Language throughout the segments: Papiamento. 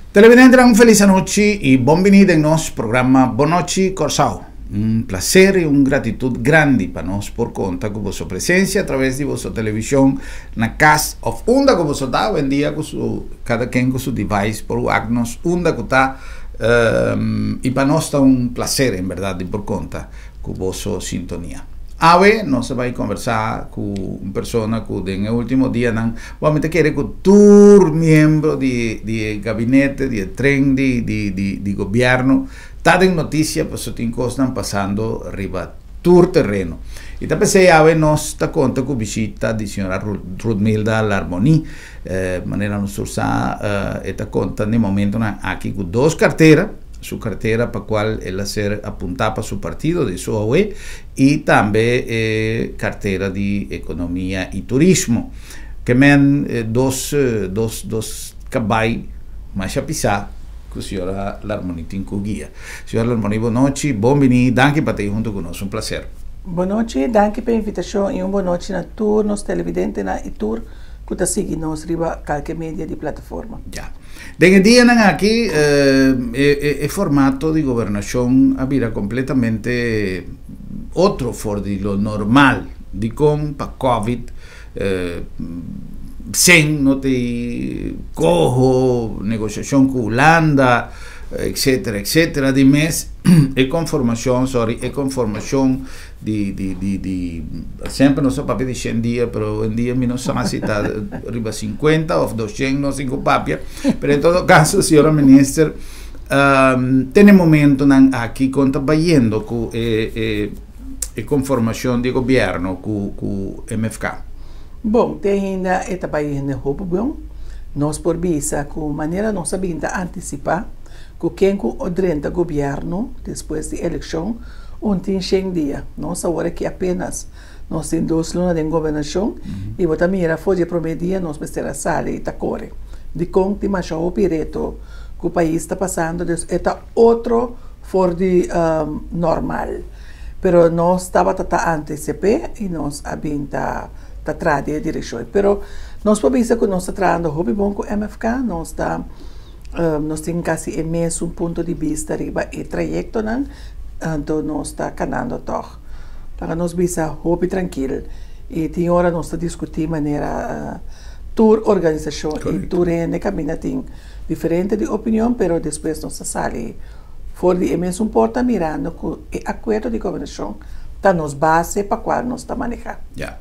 Televidentenan un felis anochi y bon bini den nos programa Bon Nochi Corsou. Un placer y un gratitud grandi pa nos por conta cu boso presencia a traves di boso television na cas of unda cu boso ta awendia cu su cada ken cu su device por wak nos unda cu ta y pa nos ta un placer en berdad di por conta cu boso sintonia. Awe nos a bay conversa cu un persona cu den e ultimo dianan, bon mi ta kere cu tur miembro di di e gabinete, di e tren di di di di gobierno ta den noticia pasobra tin cosnan pasando riba tur tereno. Y ta pesey awe nos ta conta cu bishita di señora Ruthmilda Larmonie. Manera nos tur sa e ta conta den momentonan aki cu dos cartera. Su cartera pa cual el a ser apunta pa su partido di SOAW y tambe e cartera di Economia y Turismo. Ke men dos dos dos cabay masha pisa cu señora Larmonie tin cu guia. Señora Larmonie bo nochi, bon bini, danki pa ta ahi hunto cu nos, un placer. Bo nochi, danki pa e invitacion y un bo nochi na tur nos televidentenan y tur cu ta sigui nos riba calke media di plataforma. Ya. Den e dianan aki e formato di gobernashon a bira kompletamente otro for di lo normal. Dikon pa covid sen no ta e koho, negoshashon ku Hulanda, etsetera, etsetera. Di mes e konformashon, sorry, e konformashon di di di di semper nos a papia di shen dia pero hoy en dia mi no sa si ta riba 50 of 200 nos tin ku papia pero en todo caso señora minister um, tene momentonan aki kon ta bayendo ku e e e konformashon di gobierno ku ku MFK. Bon, te ainda e ta bayendo hopi bon. Nos por bisa ku manera nos a bin ta antisipá ku ken ku o drenta gobierno despues di elekshon un tin shen dia. Nos awor aki apenas nos tin dos luna den gobernashon i bo ta mira for di e prome dia nos mester a sali i ta kore. Dikon tin masha hopi reto ku pais ta pasando dus e ta otro for di normal. Pero nos tabata ta antisip'é i nos a bin ta ta traha den e direkshon. Pero nos por bisa ku nos ta trahando hopi bon ku MFK, nos ta Nos tin kasi e mesun punto di bista riba e trayektonan, anto nos ta kanando tòg. Laga nos bisa hopi trankil i tin ora nos ta diskutí manera tur organisashon i tur hende kaminda tin diferente di opinion, pero despues nos ta sali for di e mesun porta mirando ku e akuerdo di gobernashon ta nos base pa kual nos ta manehá. Ya.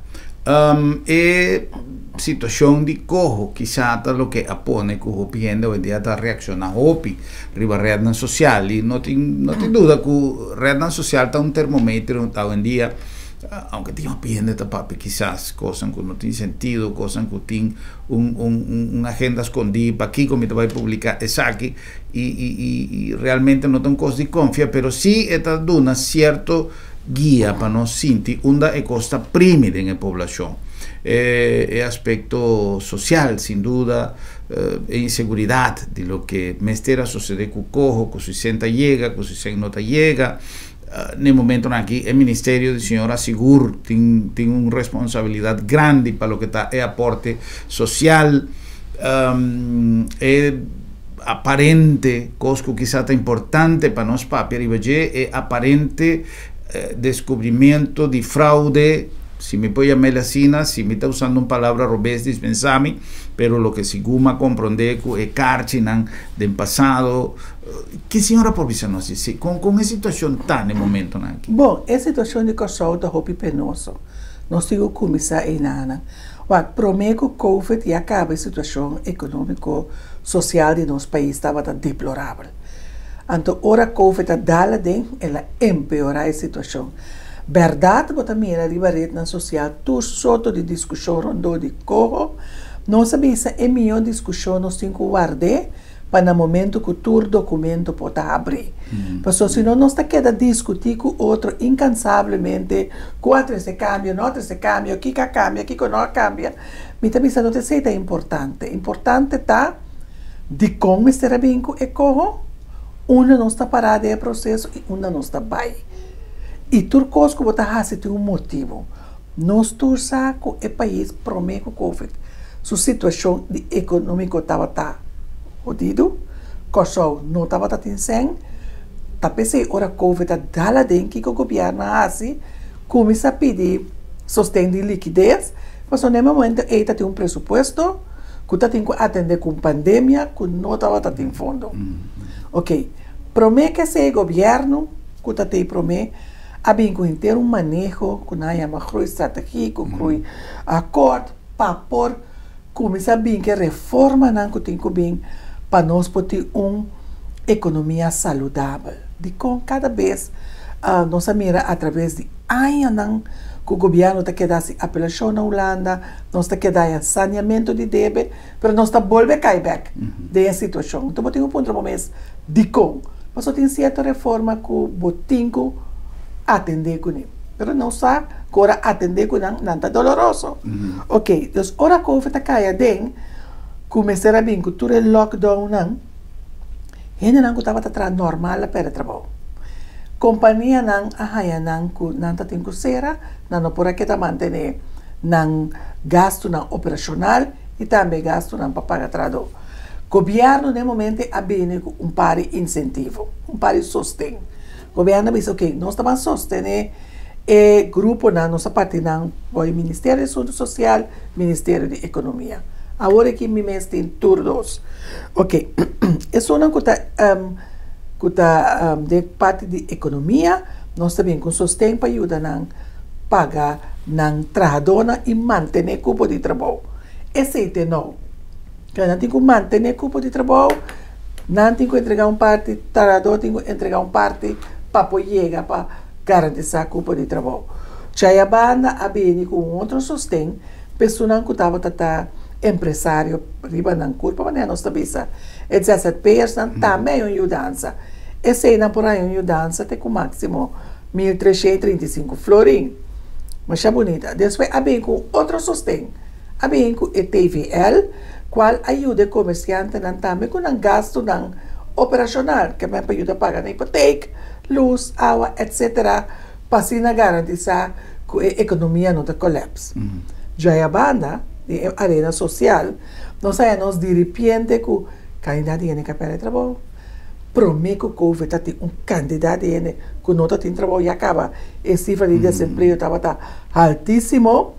E situashon di koho kisa ta loke a pone ku hopi hende awendia ta reakshoná hopi riba rednan sosial i no tin no tin duda ku rednan sosial ta un termometer awendia aunke tin hopi hende ta papia kisas kosnan ku no tin sentido kosnan ku tin un un un agenda skondí pakiko mi ta bai publiká esaki i i i realmente no ta un kos di konfia pero si e ta duna sierto guia pa nos sinti unda e kos ta primi den e poblashon. E e aspekto sosial sin duda, e inseguridat di loke mester a sosede ku koho, ku si sen ta yega, ku si sen no ta yega. Na e momentonan aki e ministerio di señora sigur tin tin un responsabilidat grandi pa loke ta e aporte sosial. E aparente kos ku kisa ta importante pa nos papia riba dje, e aparente deskubrimentu di fraude, si mi por yam'el asina, si mi ta usando un palabra robes dispensa mi, pero loke sigur mi a komprondé ku e karchinan den pasado, ke señora por bisa nos di si? Kon kon e situashon ta na e momentonan aki? Bon, e situashon di Kòrsou ta hopi penoso. Nos tin ku kuminsá einanan. Wak, promé ku Covid ya kaba e situashon ekonómiko sosial di nos pais tabata deplorabel. Anto ora Covid a dal aden el a empeorá e situashon. Bèrdat bo ta mira riba retnan sosial tur sorto di diskushon rondó di koho. Nos a bisa e mihó diskushon nos tin ku ward'é pa na momento ku tur dokumento por ta habrí. Pasobra si no nos ta keda diskutí ku otro inkansablemente ku a trese kambio, no a trese kambio, kiko a kambia, kiko no a kambia. Mi ta bisa no ta esei ta importante. Importante ta dikon mester a bin ku e koho, unda nos ta pará den e proseso i unda nos ta bai. I tur kos ku bo ta hasi tin un motibu. Nos tur sa ku e pais promé ku Covid su situashon di ekonómiko tabata hodidu. Kòrsou no tabata tin sèn, ta p'esei ora Covid a dal aden kiko gobièrnu a hasi, kuminsá pidi sosten di likides, pasobra na e momento ei ta tin un presupuesto ku ta tin ku atendé ku un pandemia ku no tabata tin fondo. Oke, promé ku esei gobièrnu ku ta tei promé a bin ku henter un maneho ku nan a yama groeistrategie ku groeiakkoord pa por Kuminsá bin ku e reformanan ku tin ku bin pa nos por tin un ekonomia saludabel. Dikon kada bes nos a mira atraves di añanan ku gobièrnu ta keda hasi apelashon na Hulanda, nos ta keda haña saneamentu di debe, pero nos ta bolbe kai bèk den e situashon. Anto bo tin ku puntra bo mes dikon? Pasobra tin sierto reforma ku bo tin ku atendé kuné. Pero nos sa ku ora atendé ku nan, nan ta doloroso. Oke, dus ora covid a kai aden, ku mester a bin ku tur e lockdownnan, hendenan ku tabata traha normal a pèrdè trabou. Kompanianan a haña nan ku nan ta tin ku sera, nan no por a keda mantené nan gastunan operashonal i tambe gastunan pa paga trahadó. Gobièrnu den e momento a bini ku un par di insentivo, un par di sosten. Gobierno a bisa ok, nos ta ban sostene e gruponan, nos a parti nan por e Ministerio di Asunto Social, Ministerio di Economia. Awor aki mi mes tin tur dos. Ok, esunnan cu ta cu ta den parti di economia, nos ta bin cu sosten pa yuda nan paga nan trahadornan y mantene cupo di trabou. Esey te nou. Kla nan tin ku mantené kupo di trabou, nan tin ku entregá un parti, trahadó tin ku entregá un parti pa por yega pa garantisá kupo di trabou. Chaya banda a bini ku un otro sosten pa esunnan ku tabata ta empresario riba nan kurpa, manera nos ta bisa e zzp'ersnan tambe hay un yudansa. Eseinan por haña un yudansa te ku máksimo 1335 florin. Masha bunita. Despues a bini ku un otro sosten. A bin ku e TVL, kual a yuda e komersiantenan tambe ku nan gastunan operashonal, ke men pa yuda paga nan hipotek, lus, awa, etc. Pa asina garantisá ku e ekonomia no ta kòlèps. Djaya banda di e arena sosial, nos haña nos diripiente ku kandidat di hende ka pèrdè trabou. Promé ku Covid ta tin un kantidat di hende ku no ta tin trabou ya kaba e sifra di desempleo tabata haltísimo.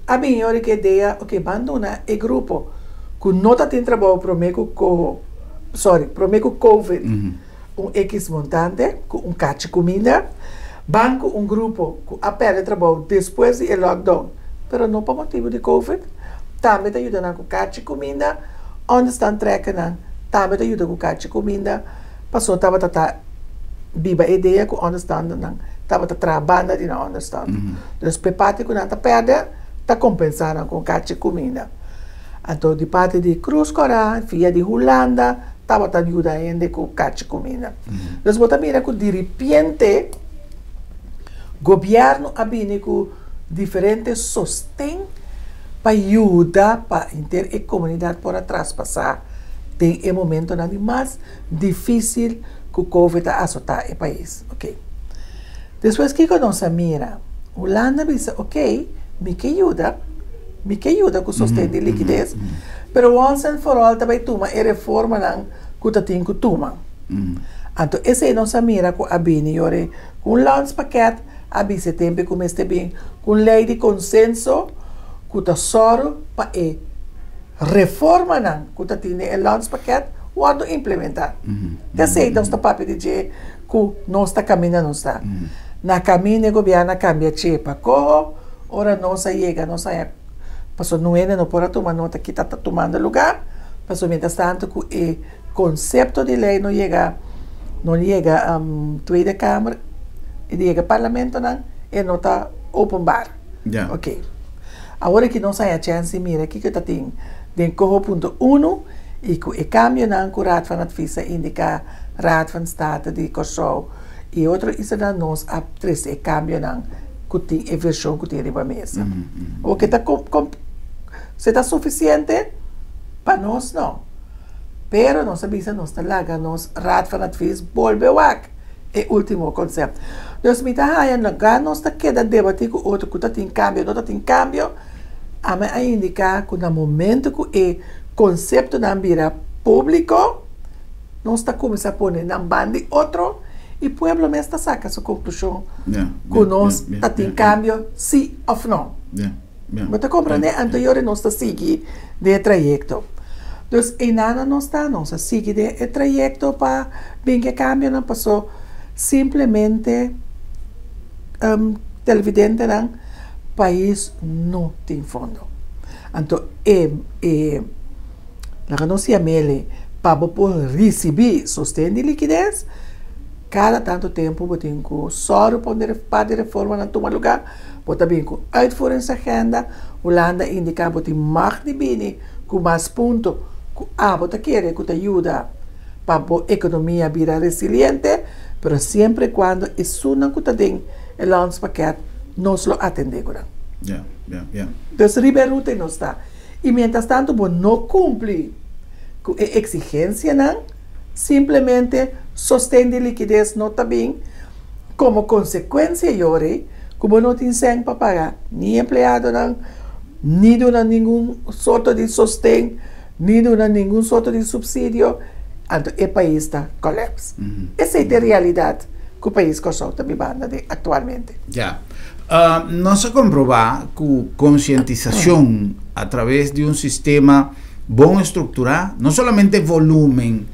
A bin yori ku e idea, oke, ban duna e grupo ku no ta tin trabou promé ku koho, sorry, promé ku Covid un ekis montante ku un kachi kuminda. Ban ku un grupo ku a pèrdè trabou despues di e lockdown, pero no pa motibu di Covid, tambe ta yuda nan ku kachi kuminda. Onderstand trekken tambe ta yuda ku kachi kuminda, pasobra tabata ta biba e idea ku onderstandnan tabata traha banda di nan onderstand. Dus p'e parti ku nan ta pèrdè, ta kompensá nan ku un kachi kuminda. Anto di parti di Krus Kòrá, via di Hulanda, tabata yuda hende ku kachi kuminda. Dus bo ta mira ku diripiente gobièrnu a bini ku diferente sosten pa yuda pa henter e komunidat por a traspasá den e momentonan di mas difísil ku Covid a asotá e pais. Oke. Despues kiko nos a mira? Hulanda a bisa, oke, mi ke yuda, mi ke yuda ku sosten di likides, pero once and for all ta bai tuma e reformanan ku ta tin ku tuma. Anto esei nos a mira ku a bini yore ku un landspakket a bisa e tempu ku mester bin ku un lei di konsenso ku ta sòru pa e reformanan ku ta tin den e landspakket wòrdu implementá. T'esei nos ta papia di dje ku nos ta kaminda nos ta. Na kaminda e gobièrnu a kambia che pa koho, ora nos a yega nos haña pasobra nun hende no por a tuma nota kita ta tumando lugá, pasobra mientras tanto ku e konsepto di lei no yega no yega Tweede Kamer i yega parlamentonan e no ta openbaar. Oké. Awor aki nos haña chèns di mira kiko ta tin den koho punto unu i ku e kambionan ku Raad van Advies a indiká, Raad van State di Kòrsou i otro islanan nos a trese e kambionan ku tin e vershon ku tin riba mesa. Oke ta si ta sufisiente? Pa nos no. Pero nos a bisa nos ta laga nos Raad van Advies bolbe wak e ultimo konsèpt. Dus mi ta haña laga nos ta keda debatí ku otro ku ta tin kambio no ta tin kambio, ami a indiká ku na momento ku e konseptonan bira públiko, Nos ta kuminsá pone nan banda di otro i pueblo mes ta saka su konklushon ku nos ta tin kambio si òf no. Bo ta komprendé? Anto yora nos ta sigui den e trayekto. Dus einan nos ta, nos a sigui den e trayekto pa bin ku e kambionan paso simplemente televidentenan pais no tin fondo. Anto e e. Laga nos yam'el pa bo por risibí sosten di likides. Kada tantu tempu bo tin ku sòru pa un par di reformanan tuma lugá. Bo ta bin ku uitvoeringsagenda. Hulanda a indiká bo tin mag di bini ku mas punto ku abo ta kere ku ta yuda pa bo ekonomia bira resiliente, pero siempre i kuando esunnan ku ta den e landspakket nos lo atendé ku nan. Dus riba e ruta ei nos ta. I mientras tanto bo no kumpli ku e eksigensianan, simplemente sosten di likides no ta bin komo konsekuensia yori ku bo no tin sèn pa paga ni empleadonan, ni duna ningun sorto di sosten, ni duna ningun sorto di supsidio, anto e pais ta kòlèps. Esei ta e realidat ku pais Kòrsou ta bibando aden aktualmente. Ya. Nos a komprobá ku konsientisashon a traves di un sistema bon strukturá, no solamente volúmen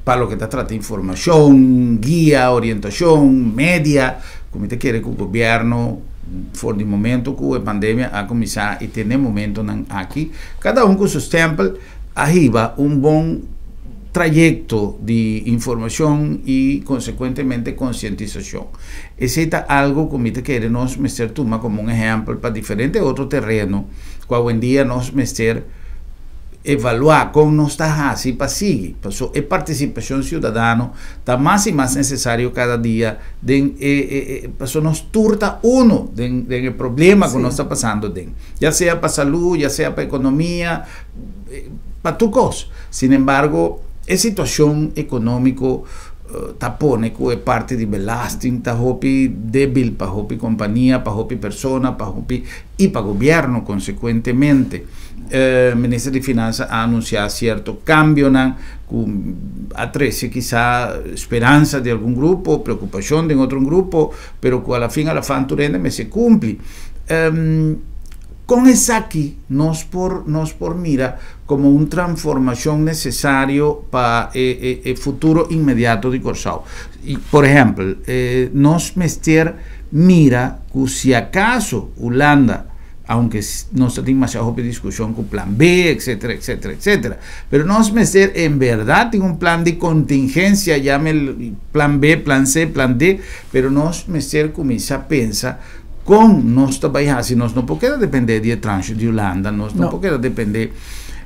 pa loke ta trata informashon, guia, orientashon, media, ku mi ta kere ku gobièrnu for di momento ku e pandemia a kuminsá i te n'e momentonan aki, kada un ku su stèmpel a hiba un bon trayekto di informashon i konsekuentemente konsientisashon. Esei ta algu ku mi ta kere nos mester tuma komo un ehèmpel pa diferente otro tereno ku awendia nos mester evaluá kon nos ta hasi pa sigui. Paso e partisipashon siudadano ta mas i mas nesesario kada dia den e e paso nos tur ta uno den den e problema ku nos ta pasando den, ya sea pa salú, ya sea pa ekonomia, pa tur kos. Sinembargo e situashon ekonómiko ta pone ku e parti di belasting ta hopi debil pa hopi kompania, pa hopi persona, pa hopi i pa gobièrnu konsekuentemente. Minister di Finansa a anunsiá sierto kambionan ku a trese kisá speransa di algun grupo, preokupashon den otro grupo, pero ku alafin alafan tur hende mester kumpli. Kon esaki nos por nos por mira komo un transformashon nesesario pa e e futuro inmediato di Kòrsou? Por ehèmpel, nos mester mira ku si akaso Hulanda, aunke nos ta tin masha hopi diskushon ku plan B, etsetera, etsetera, etsetera, pero nos mester en bèrdat tin un plan di kontingensia, yam'e plan B, plan C, plan D, pero nos mester kuminsá pensa Kon nos ta bai hasi? Nos no por keda dependé di e tranche di Hulanda, nos no por keda dependé.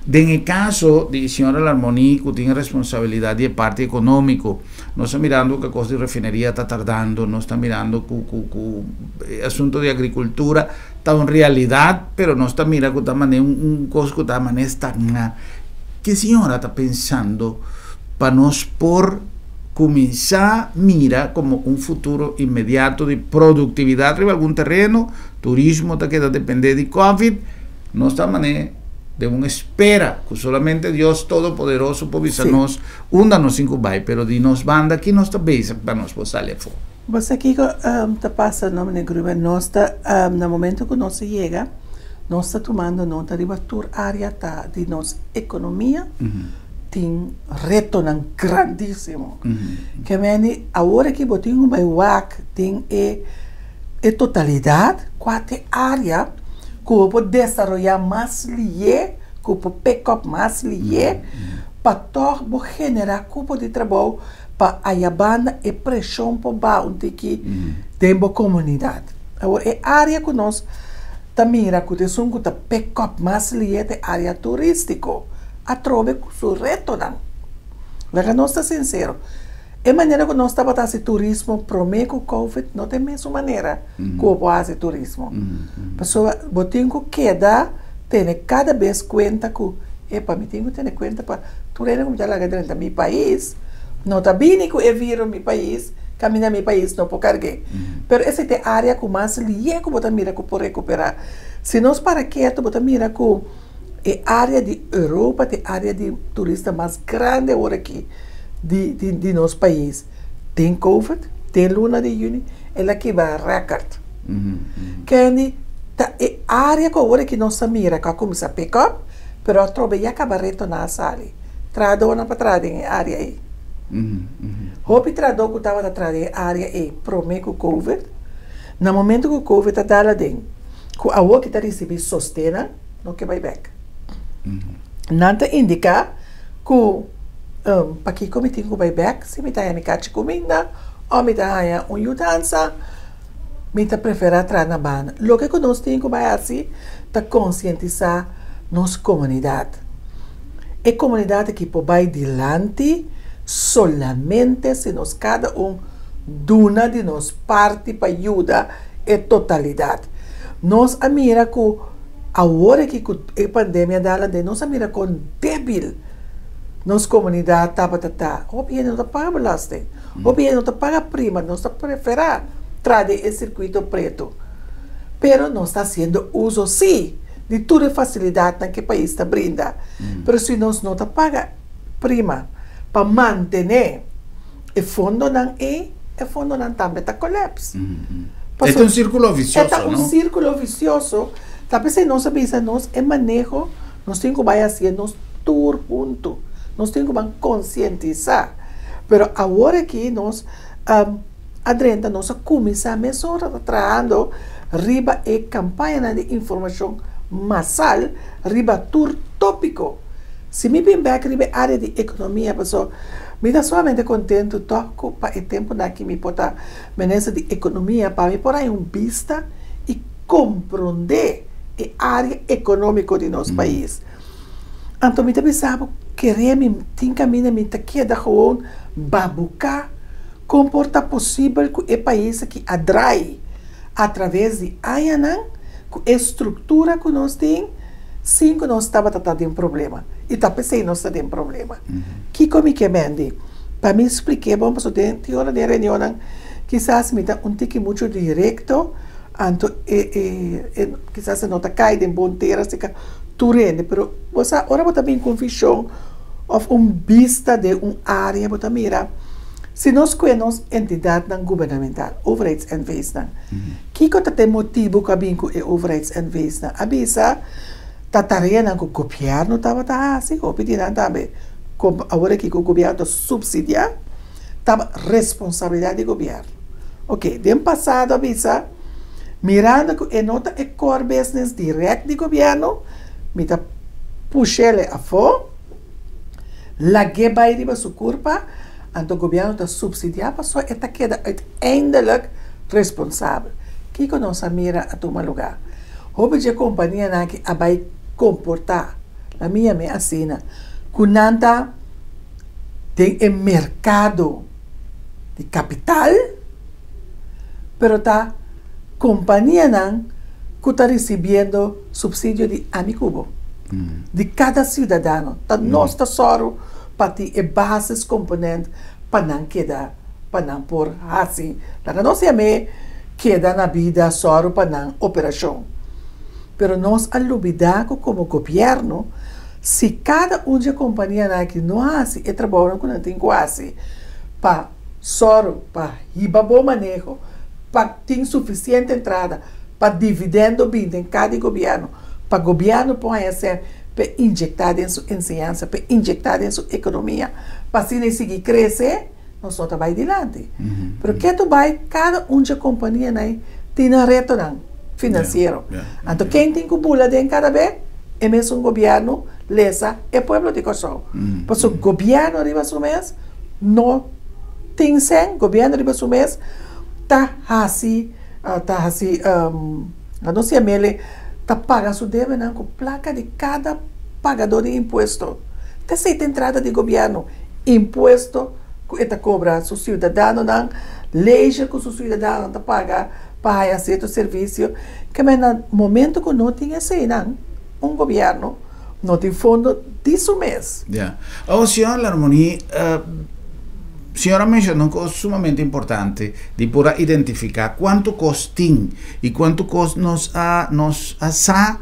Den e kaso di señora Larmonie ku tin e responsabilidat di e parti ekonómiko, nos ta mirando ku e kos di refineria ta tardando, nos ta mirando ku ku ku e asunto di agrikultura ta un realidat, pero nos ta mira ku ta manera un un kos ku ta manera stagná. Ke señora ta pensando pa nos por Kuminsá mira komo un futuro inmediato di produktividat riba algun tereno, turismo ta keda dependé di Covid, nos ta man'é den un espera ku solamente Dios Todopoderoso por bisa nos unda nos tin ku bai, pero di nos banda ki nos ta bezig pa nos por sali afó. Bo sa kiko ta pasa no meneer Gruber, nos ta na momento ku nos a yega nos ta tumando nota riba tur área ta di nos ekonomia, tin retonan grandísimo. Ke meni awor aki bo tin ku bai wak den e e totalidat kua ta e área ku bo por desaroyá mas lié, ku por pick up mas lié pa tòg bo generá kupo di trabou pa aya banda e preshon por baha un tiki den bo komunidat. Awor e área ku nos ta mira ku ta esun ku ta pick up mas lié ta e área turístiko. Atrobe ku su retonan. Laga nos ta sinsero, e manera ku nos tabata hasi turismo promé ku Covid no ta e mesun manera ku bo por hasi turismo. Pasobra bo tin ku keda tene kada bes kuenta ku, epa, mi tin ku tene kuenta pa tur hende ku mi ta laga drenta mi pais no ta bini ku e virus mi pais, kaminda mi pais no por karg'é. Pero esei ta e área ku mas lié ku bo ta mira ku por rekuperá. Si nos para ketu bo ta mira ku. E área di Europa ta e área di turista mas grandi awor aki. di nos pais den Covid, den luna di yüni, el a kibra rèkòrt. Kenny, ta e área ku awor aki nos ta mira ku a kuminsá pick up, pero atrobe ya kaba retorná a sali. Trahadónan pa traha den e área ei. Hopi trahadó ku tabata traha den e área ei promé ku Covid, na momento ku Covid a dal aden, ku awor ki ta risibí sostennan, no ke bai bèk. Nan ta indiká ku pakiko mi tin ku bai bèk si mi ta haña mi kachi kuminda òf mi ta haña un yudansa, mi ta preferá traha na banda. Loke ku nos tin ku bai hasi ta konsientisá nos komunidat. E komunidat aki por bai dilanti solamente si nos kada un duna di nos parti pa yuda e totalidat. Nos a mira ku awor aki ku e pandemia dal aden nos a mira kon debil nos komunidat tabata ta. Hopi hende no ta paga belasting, hopi hende no ta paga prima, nos ta preferá traha den e sirkuito pretu. Pero nos ta hasiendo uso sí di tur e fasilidatnan ku e pais ta brinda. Pero si nos no ta paga prima pa mantené e fondonan ei, e fondonan tambe ta kòlèps. E ta un sírkulo visioso, no? E ta un sírkulo visioso. Ta p'esei nos a bisa nos e maneho nos tin ku bai hasié nos tur huntu. Nos tin ku ban konsientisá. Pero awor aki nos a drenta, nos a kuminsá mesora ta trahando riba e kampañanan di informashon masal riba tur tópiko. Si mi bin bèk riba e área di ekonomia paso mi ta sumamente kontentu tòg ku pa e tempunan aki mi por ta minister di ekonomia pa mi por haña un bista i komprondé e área ekonómiko di nos pais. Anto mi ta bisa bo kere mi tin kaminda mi ta keda gewoon babuká kon por ta posibel ku e pais aki a drai atraves di añanan ku e struktura ku nos tin sin ku nos tabata ta den problema i ta p'esei nos ta den problema. Kiko mi ke mendi? Pa mi splik'é bon pasobra den tin ora den reunionnan kisas mi ta un tiki muchu direkto anto e e kisas e no ta kai den bon tera asina tur hende pero bo sa ora bo ta bin ku un vishon òf un bista den un área bo ta mira si nos kue nos entidatnan gubernamental, overheids-NV's-nan. Kiko ta ta e motibu ku a bin ku e overheids-NV's-nan? A bisa ta tareanan ku gobièrnu tabata hasi, hopi di nan tambe awor aki ku gobièrnu ta supsidiá, tabata responsabilidat di gobièrnu. Oke, den pasado a bisa mirando ku e no ta e core business dirèkt di gobièrnu, mi ta push'el afó. Lag'é bai riba su kurpa, anto gobièrnu ta supsidiá pasobra e ta keda uiteindelijk responsabel. Kiko nos a mira a tuma lugá? Hopi dje kompanianan aki a bai komportá, la mi yam'é asina, ku nan ta den e merkado di kapital, pero ta kompanianan ku ta risibiendo supsidio di ami ku bo, di kada siudadano. Ta nos ta sòru pa tin e basis komponent pa nan keda, pa nan por hasi, laga nos yam'é keda na bida, sòru pa nan operashon. Pero nos a lubidá ku komo gobièrnu, si kada un dje kompanianan aki no hasi e trabounan ku nan tin ku hasi pa Sòru pa hiba bo maneho pa tin sufisiente entrada pa dividendo bin den ka di gobièrnu, pa gobièrnu por haña sèn p'e injektá den su enseñansa, p'e injektá den su ekonomia, pa asina e sigui krese, nos no ta bai dilanti. Pero ke tu bai kada un dje kompanianan ei tin nan retonan finansiero. Anto ken tin ku bula den kada be? E mesun gobièrnu lesa e pueblo di Kòrsou. Pasobra gobièrnu riba su mes No tin sèn, gobièrnu riba su mes ta hasi, ta hasi, no si amele, ta paga su debenan ku plaka di kada pagadó di impuesto. Ta esei ta entrada di gobièrnu, impuesto ku e ta kobra su siudadanonan, leisha ku su siudadanonan ta paga pa haña sierto servisio. Keme na momento ku no tin eseinan, un gobièrnu no tin fondo di su mes. Ya. Awor, señora Larmonie, señora a menciona un cos sumamente importante di por a identifica cuanto cos tin y cuanto cos nos a, nos a sa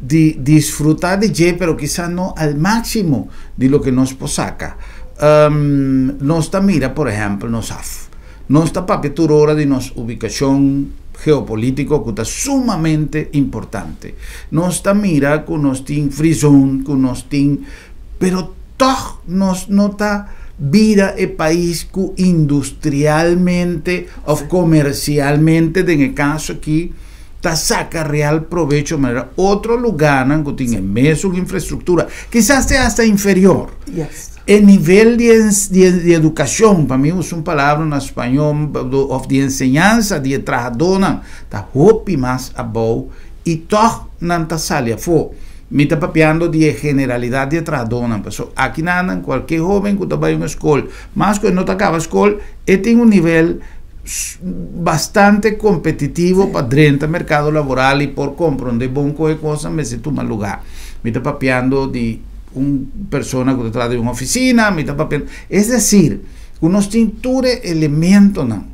di disfruta di dje, pero kisa no al maximo di loke nos por saca. Nos ta mira, por ehèmpel, nos haf. Nos ta papia tur ora di nos ubikashon geopolítiko ku ta sumamente importante. Nos ta mira ku nos tin free zone, ku nos tin, pero tòg nos no ta bira e pais ku industrialmente òf komersialmente den e kaso aki ta saka real probecho manera otro lugánan ku tin e mesun infrastruktura, kisas te asta inferior. E nivel di di edukashon, pa mi usa un palabra na spañó, òf di enseñansa di e trahadónan ta hopi mas abou i tòg nan ta sali afó. Mi ta papiando di e generalidat di e trahadónan, pasobra akinan kualke hóben ku ta bai un skol, mas ku e no ta kaba skol, e tin un nivel bastante kompetitivo pa drenta merkado laboral i por komprondé bon kon e kosnan mester tuma lugá. Mi ta papiando di un persona ku ta traha den un ofisina, mi ta papiando, es desir, ku nos tin tur e elementonan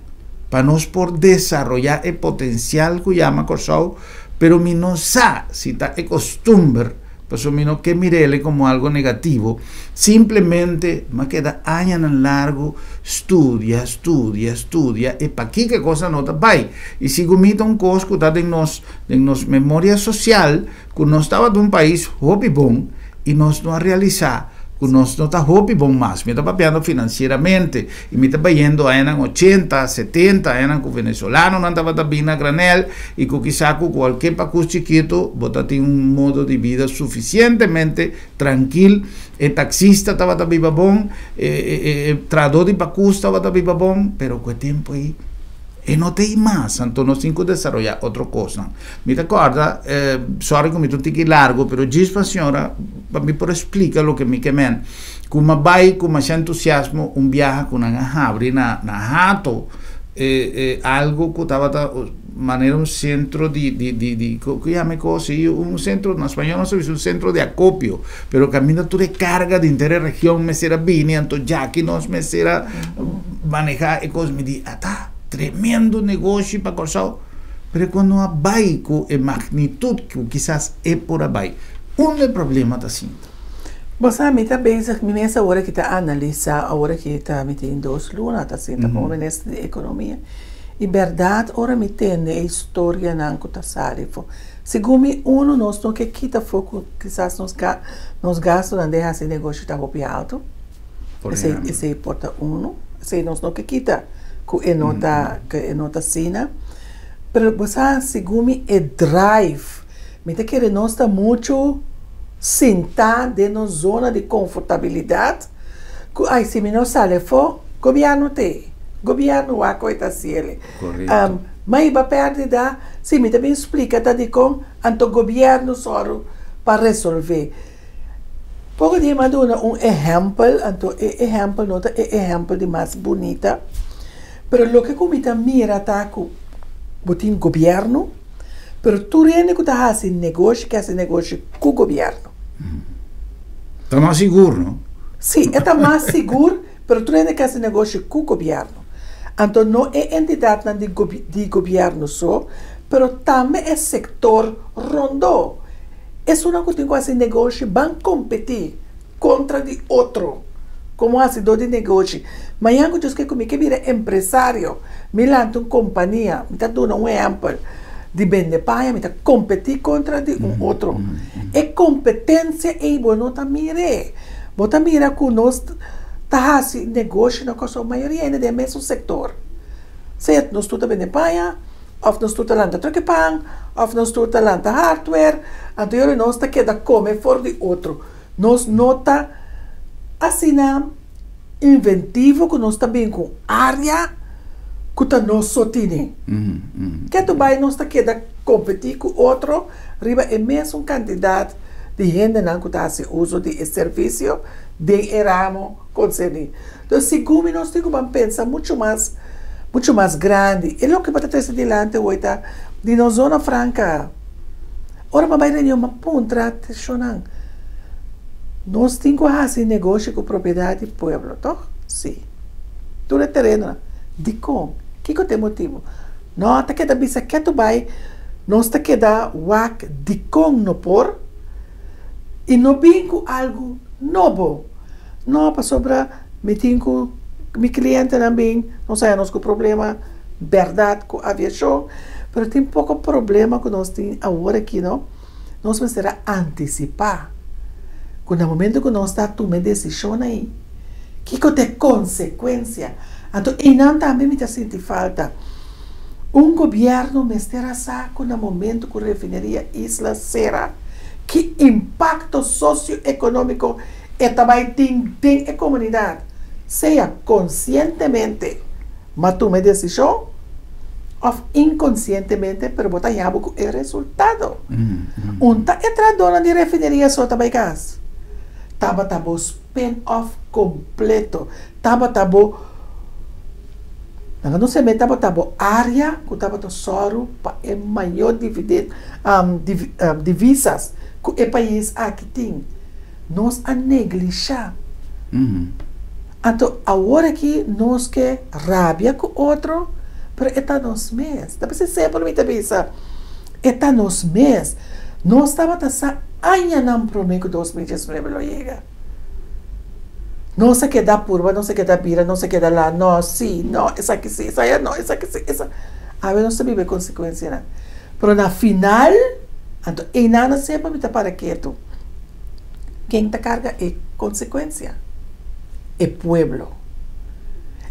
pa nos por desaroyá e potensial ku yama Kòrsou, pero mi no sa si ta e kostumber. Pasobra mi no ke mir'el komo algo negativo, simplemente m'a keda añanan largu studia, studia, studia e pakiko e kosnan no ta bai. I sigun mi ta un kos ku ta den nos den nos memoria sosial ku nos tabata un pais hopi bon i nos no a realisá ku nos no ta hopi bon mas. Mi ta papiando finansieramente i mi ta bayendo añanan ochenta, setenta, añanan ku venezolanonan tabata bin na granel i ku kisá ku kualke pakus chikitu bo ta tin un modo di bida sufisientemente trankil. E taksista tabata biba bon, e e trahadó di pakus tabata biba bon, pero ku e tempu ei E no ta ei mas, anto nos tin ku desaroyá otro kosnan. Mi ta kòrda, sòri ku mi ta un tiki largu, pero djis pa señora, pa mi por splika loke mi ke men. Ku mi a bai ku masha entusiasmo un biaha ku nan a habri na na Hato algu ku tabata manera un sentro di di di di ku yama e kos ei? Un sentro, na spañol nos ta bisa un sentro di akopio, pero kaminda tur e karga di henter e region mester a bini, anto djaki nos mester a manehá e kos. Mi di, ata, tremendo negoshi pa Kòrsou, pero ku no a bai ku e magnitut ku kisas e por a bai. Unda e problema ta sinta? Bo sa, mi ta bezig, mi mes awor aki ta analisá, awor aki ta mi tin dos luna ta sinta komo minister di ekonomia, i bèrdat ora mi tende e historianan ku ta sali afó, segun mi uno nos no ke kita afó ku kisas nos nos gastunan den hasi negoshi ta hopi altu. Esei, esei por ta unu. Esei nos no ke kita ku e no ta, ku e no ta asina. Pero bo sa, segun mi e drive, mi ta kere nos ta muchu sintá den nos zona di konfortabilidat ku ai si mi no sali afó, gobièrnu t'ei, gobièrnu wak ku e ta hasi el'e. Ma hiba pèrdida, si mi ta bin splika ta dikon, anto gobièrnu sòru pa resolvé. Poko di mi a duna un ehèmpel, anto e ehèmpel no ta e ehèmpel di mas bunita, pero loke ku mi ta mira ta ku bo tin gobièrnu, pero tur hende ku ta hasi negoshi ke hasi negoshi ku gobièrnu. Ta mas sigur, no? Si, e ta mas sigur, pero tur hende ke hasi negoshi ku gobièrnu. Anto no e entidatnan di di gobièrnu so, pero tambe e sektor rondó. Esunnan ku tin ku hasi negoshi ban kompetí kontra di otro komo hasidó di negoshi. Mañan ku Dios ke ku mi ke bira empresario, mi lanta un kompania, mi ta duna un ehèmpel di bende paña, mi ta kompetí kontra di un otro. E kompetensia ei bo no ta mir'é. Bo ta mira ku nos ta hasi negoshi na Kòrsou, mayoria hende den e mesun sektor. Sea nos tur ta bende paña. Of nos tur ta lanta troke pan, of nos tur ta lanta hardware, anto yori nos ta keda kome for di otro. Nos no ta asina inventivo ku nos ta bin ku un area ku ta nos so tine. Ketu bai nos ta keda kompetí ku otro riba e mesun kantidat di hendenan ku ta hasi uso di e servisio den e ramo konserní. Entonces segun mi nos tin ku ban pensa muchu mas muchu mas grandi. E loke bo ta trese dilanti awor ta di nos zona franka. Ora bo bai reunion bo puntra atenshonnan, nos tin ku hasi negoshi ku propiedat di pueblo toh? Si. Tur e terenonan. Dikon? Kiko ta e motibu? No ta keda bisa ketu bai nos ta keda wak dikon no por i no bin ku algu nobo. No, pasobra Mi tin ku mi klientenan bin, nos haña nos ku problema bèrdat ku aviashon, pero tin poko problema ku nos tin awor aki no, nos mester a antisipá ku na momento ku nos ta tuma e desishon ei, kiko ta e konsekuensia. Anto einan tambe mi ta sinti falta. Un gobièrnu mester a sa ku na momento ku refineria Isla sera, ki impakto sosioekonómiko e ta bai tin den e komunidat, sea konsientemente ma tuma e desishon òf inkonsientemente pero bo ta yabu ku e resultado. Un ta e trahadónan di refineria so ta bai kas? Tabata bo spin off kompleto, tabata bo, nan no seme tabata bo área ku tabata sòru pa e mayor dividend, divisas ku e pais aki tin. Nos a neglishá. Anto awor aki nos ke rabia ku otro, pero e ta nos mes. Ta p'esei semper mi ta bisa, e ta nos mes. Nos tabata sa añanan promé ku 2019 lo yega. Nos a keda purba, nos a keda bira, nos a keda la, no, si, no, esaki si, esaya no, esaki si, esa. Awe nos ta biba e konsekuensianan. Pero na final, anto einan semper mi ta para ketu. Ken ta karga e konsekuensia? E pueblo.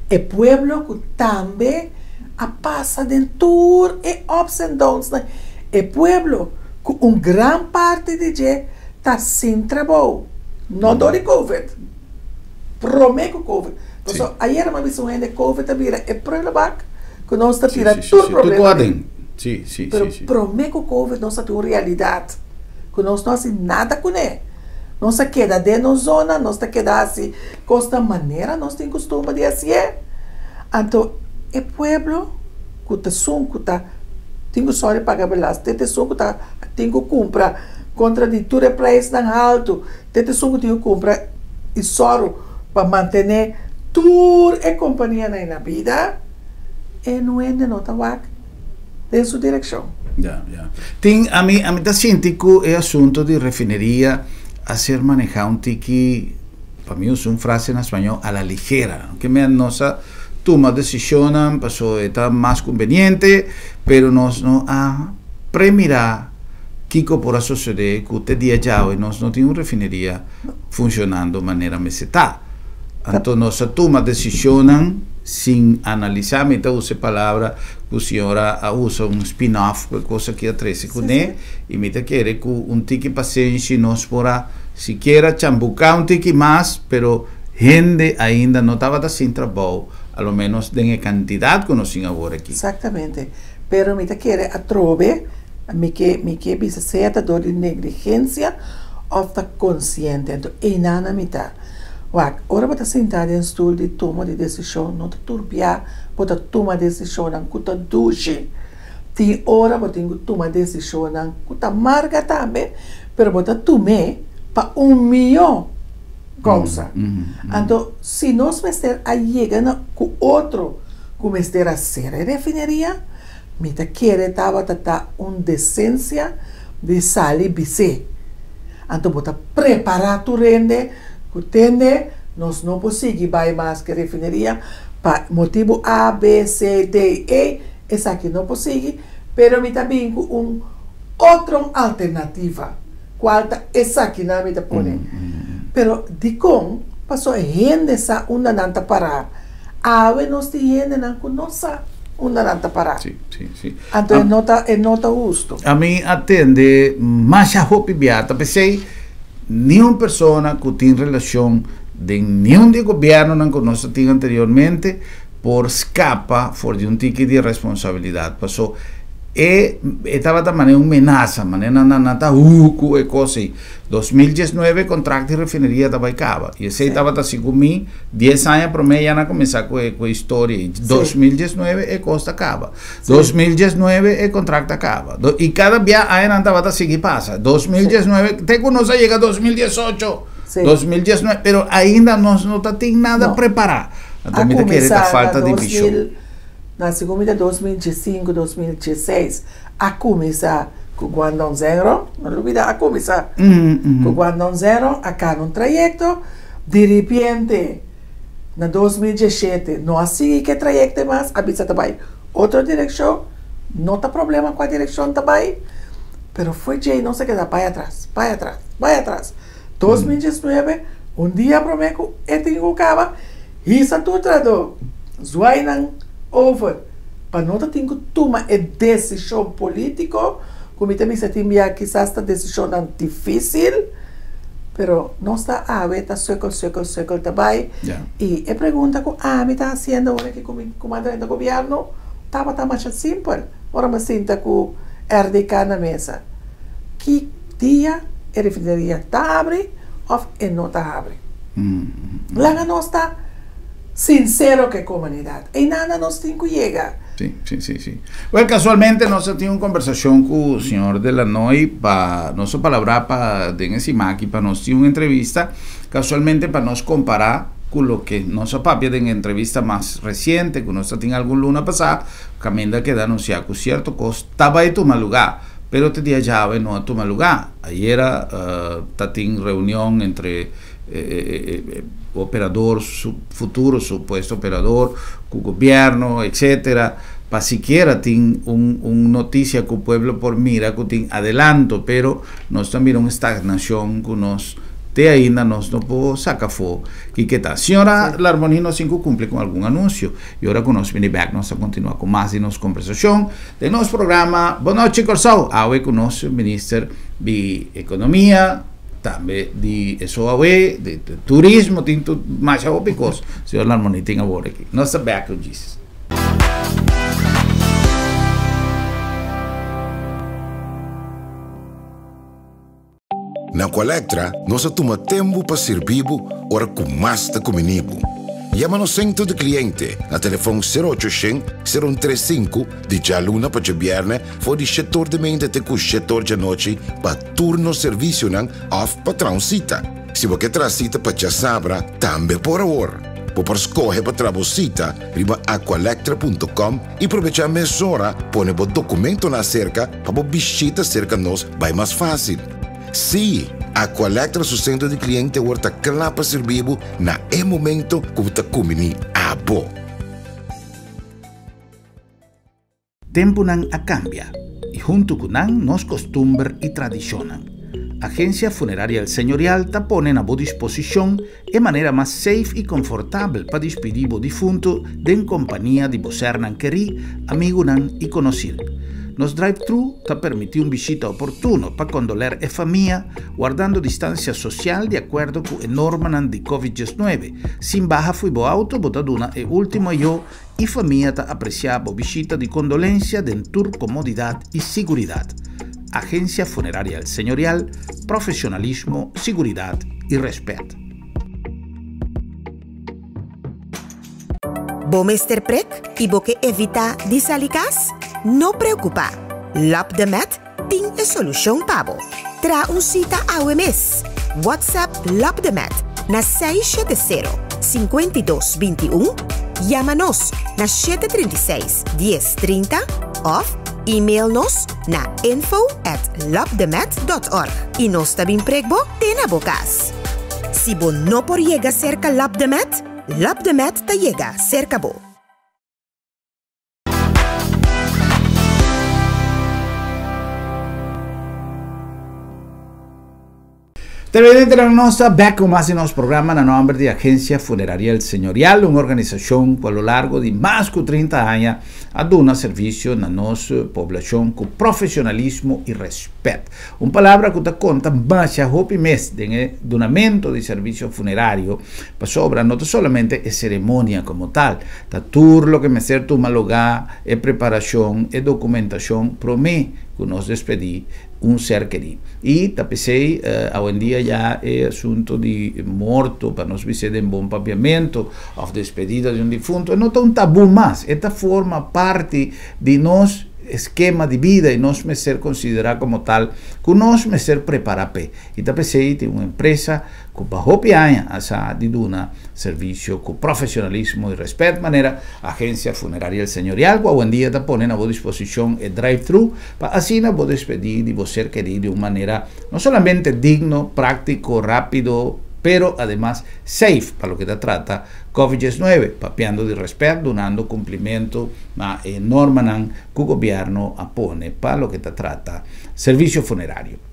E pueblo ku tambe a pasa den tur e ups and downsnan. E pueblo ku un gran parti di dje ta sin trabou. No dor di covid. Promé ku covid. Pasobra ayera mi a bisa un hende covid a bira e prullenbak ku nos ta tira tur problema den. Pero promé ku covid nos a tin un realidat ku nos no hasi nada kuné. Nos a keda den nos zona, nos ta keda hasi kos na manera nos tin kustumber di hasié. Anto e pueblo ku ta esun ku ta tin ku sòri paga belasting, ta esun ku ta tin ku kumpra kontra di tur e preisnan haltu. Te ta esun ku tin ku kumpra i sòru pa mantené tur e kompanianan na bida, e nuende no ta wak den su direkshon. Ya, ya. Tin, ami, ami ta sinti ku e asunto di refineria a ser manehá un tiki, pa mi usa un frase na spañó, a la ligera. Ke men nos a tuma desishonnan paso e ta mas kumbeniente, pero nos no a premirá Kiko por a sosodé ku te dia djawe nos no tin un refineria funshonando manera mester ta? Anto nos a tuma desishonnan sin analisá, mi ta usa e palabra ku señora a usa, un spin-off ku e kos aki a trese kuné, i mi ta kere ku un tiki pasenshi nos por a sikiera chambuká un tiki mas, pero hende ainda no tabata sin trabou, a lo ménos den e kantidat ku nos tin awor aki. Exactamente. Pero mi ta kere atrobe. Mi ke mi ke bisa sea ta dor di negligensia òf ta konsiente. Anto einan na mi ta. Wak, ora bo ta sintá den stul di tuma di desishon, no ta tur bia bo ta tuma desishonnan ku ta dushi. Tin ora bo tin ku tuma desishonnan ku ta marga tambe, pero bo ta tum'é pa un mihó kousa. Anto, si nos mester a yega na ku otro ku mester a sera e refineria, Mi ta kere tabata ta un desensia di sali bis'é. Anto bo ta prepará tur hende ku tende nos no por sigui bai mas ku e refineria pa motibu A, B, C, D, E, esaki no por sigui, pero mi ta bin ku un otro alternativa, kual ta esakinan mi ta pone. Pero dikon? Pasobra hende sa unda nan ta pará. Awe nos tin hendenan ku no sa unda nan ta pará. Sí, sí, sí. Anto e no ta, e no ta hustu. Ami a tende masha hopi bia, ta p'esei niun persona ku tin relashon den niun di e gobièrnunan ku nos a tin anteriormente por skapa for di un tiki di responsabilidat. Paso e e tabata manera un menasa, manera nan nan ta hu ku e kos ei. 2019 kontrakt di refineria ta bai kaba i esei tabata segun mi dies aña promé ya nan a kuminsá ku e ku e historia ei. 2019 e kos ta kaba. 2019 e kontrakt ta kaba. I kada bia añanan tabata sigui pasa. 2019 te ku nos a yega 2018. 2019 pero ainda nos no ta tin nada prepará. Anto mi ta kere ta falta di vishon. Na segun mi ta 2015, 2016 a kuminsá ku Guangdong Zhengrong, no lubida a kuminsá ku Guangdong Zhengrong a kana un trayekto, diripiente. Na 2017 no a sigui ku e trayekto mas, a bisa ta bai otro direkshon, no ta problema kua direkshon ta bai, pero for djei nos a keda bai atras, bai atras, bai atras. 2019, un dia promé ku e tin ku kaba, hisa tur trahadó, zwaai nan over, pa no ta tin ku tuma e desishon polítiko, ku mi ta bisa tin bia kisas ta desishonnan difísil, pero nos ta awe ta sukkel, sukkel, sukkel ta bai. I e pregunta ku ami ta hasiendo ora ki ku mi ku mi a drenta gobièrnu tabata masha simpel, ora mi a sinta ku RDK na mesa, ki dia e refineria ta habri òf e no ta habri? Laga nos ta sinsero ku e komunidat. Einan nos tin ku yega. Sí, sí, sí, sí. Well, casualmente nos a tin un conversacion cu señor Delanoy pa nos a palabra pa den e siman aki pa nos tin un entrevista, casualmente pa nos compara cu loke nos a papia den e entrevista mas reciente cu nos a tin algun luna pasa, caminda a keda anuncia cu cierto cos ta bay tuma lugar, pero te dia djawe no a tuma lugar. Ayera ta tin reunion entre e operador, su futuro supuesto operador, ku gobierno, etcetera, pa sikiera tin un un noticia ku pueblo por mira ku tin adelanto, pero nos ta mira un stagnacion ku nos te ainda nos no por saca afo kiko ta. Señora Larmonie nos tin ku cumpli ku algun anuncio y ora ku nos bini bek nos ta continua ku mas di nos conversacion den nos programa Bon Nochi Corsou, awe ku nos Minister di Economia, Tambe di e soawe, di turismo, tin tur masha hopi kos. Señor Larmonie tin awor aki. Nos ta back to Jesus. Na Aqualectra nos a tuma tempu pa sirbi bo ora ku mas ta kumini bo. Yama nos sentro di kliente na telefòn sero ocho shen, sero un tres sinku di djaluna pa djabièrnè for di shetor di mente te ku shetor djanochi pa tur nos servisionan òf pa traha un sita. Si bo ke traha sita pa djasabra, tambe por awor. Bo por skohe pa traha bo sita riba aqualectra punto com i probechá mesora pone bo dokumentonan aserka pa bo bishita serka nos bai mas fásil. Sí, Aqualectra su sentro di kliente awor ta kla pa sirbi bo na e momento ku bo ta kumbiní abo. Tempunan a kambia i huntu ku nan nos kostumber i tradishonnan. Agensia Funeraria El Señorial ta pone na bo disposishon e manera mas safe i konfortabel pa dispidí bo difuntu den kompania di bo sernan kerí, amigunan i konosir. Nos drive-thru ta permití un bishita oportuno pa kondoler e famia, wardando distansia sosial di akuerdo ku e normanan di Covid diesnuebe. Sin baha fo'i bo auto bo ta duna e último ayó I famia ta apresiá bo bishita di kondolensia den tur komodidat i siguridat. Agensia Funeraria El Señorial, profesionalismo, siguridat i rèspèt. Bo mester prek i bo ke evitá di sali kas? No preokupá! Lap de Met Tin e solushon pa bo. Traha un sita awe mes. WhatsApp Lopdemet na 670 52 21, yama nos na 736 10 30 òf email nos na info at lopdemet dot org i nos ta bin prek bo te na bo kas. Si bo no por yega serka Lopdemet, Lopdemet ta yega serka bo. Televidentenan nos ta bek ku mas di nos programa na nomber di Agencia Funeraria El Señorial, un organisashon ku a lo largo di mas ku 30 aña a duna servisio na nos poblashon ku profesionalismo i respet. Un palabra ku ta konta masha hopi mes den e dunamento di servisio funerario, pasobra no ta solamente e seremonia komo tal, Ta tur loke mester tuma lugá, e preparashon, e dokumentashon promé ku nos despedí un ser kerí. I ta p'esei awendia ya e asuntu di morto, pa nos bis'é den bon papiamentu, òf despedida di un difuntu, e no ta un tabú mas, e ta forma parti di nos eskema di bida i nos mester konsiderá komo tal ku nos mester prepará p'e. I ta p'esei tin un empresa ku pa hopi aña a sa di duna servisio ku profesionalismo i rèspèt manera Agencia Funeraria El Señorial ku awendia ta pone na bo disposishon e drive-thru pa asina bo despedí di bo ser kerí di un manera no solamente digno, práktiko, rápido. pero ademas safe pa loke ta trata Covid 19, papiando di rèspèt, dunando kumplimentu na e normanan ku gobièrnu a pone pa loke ta trata servisio funerario.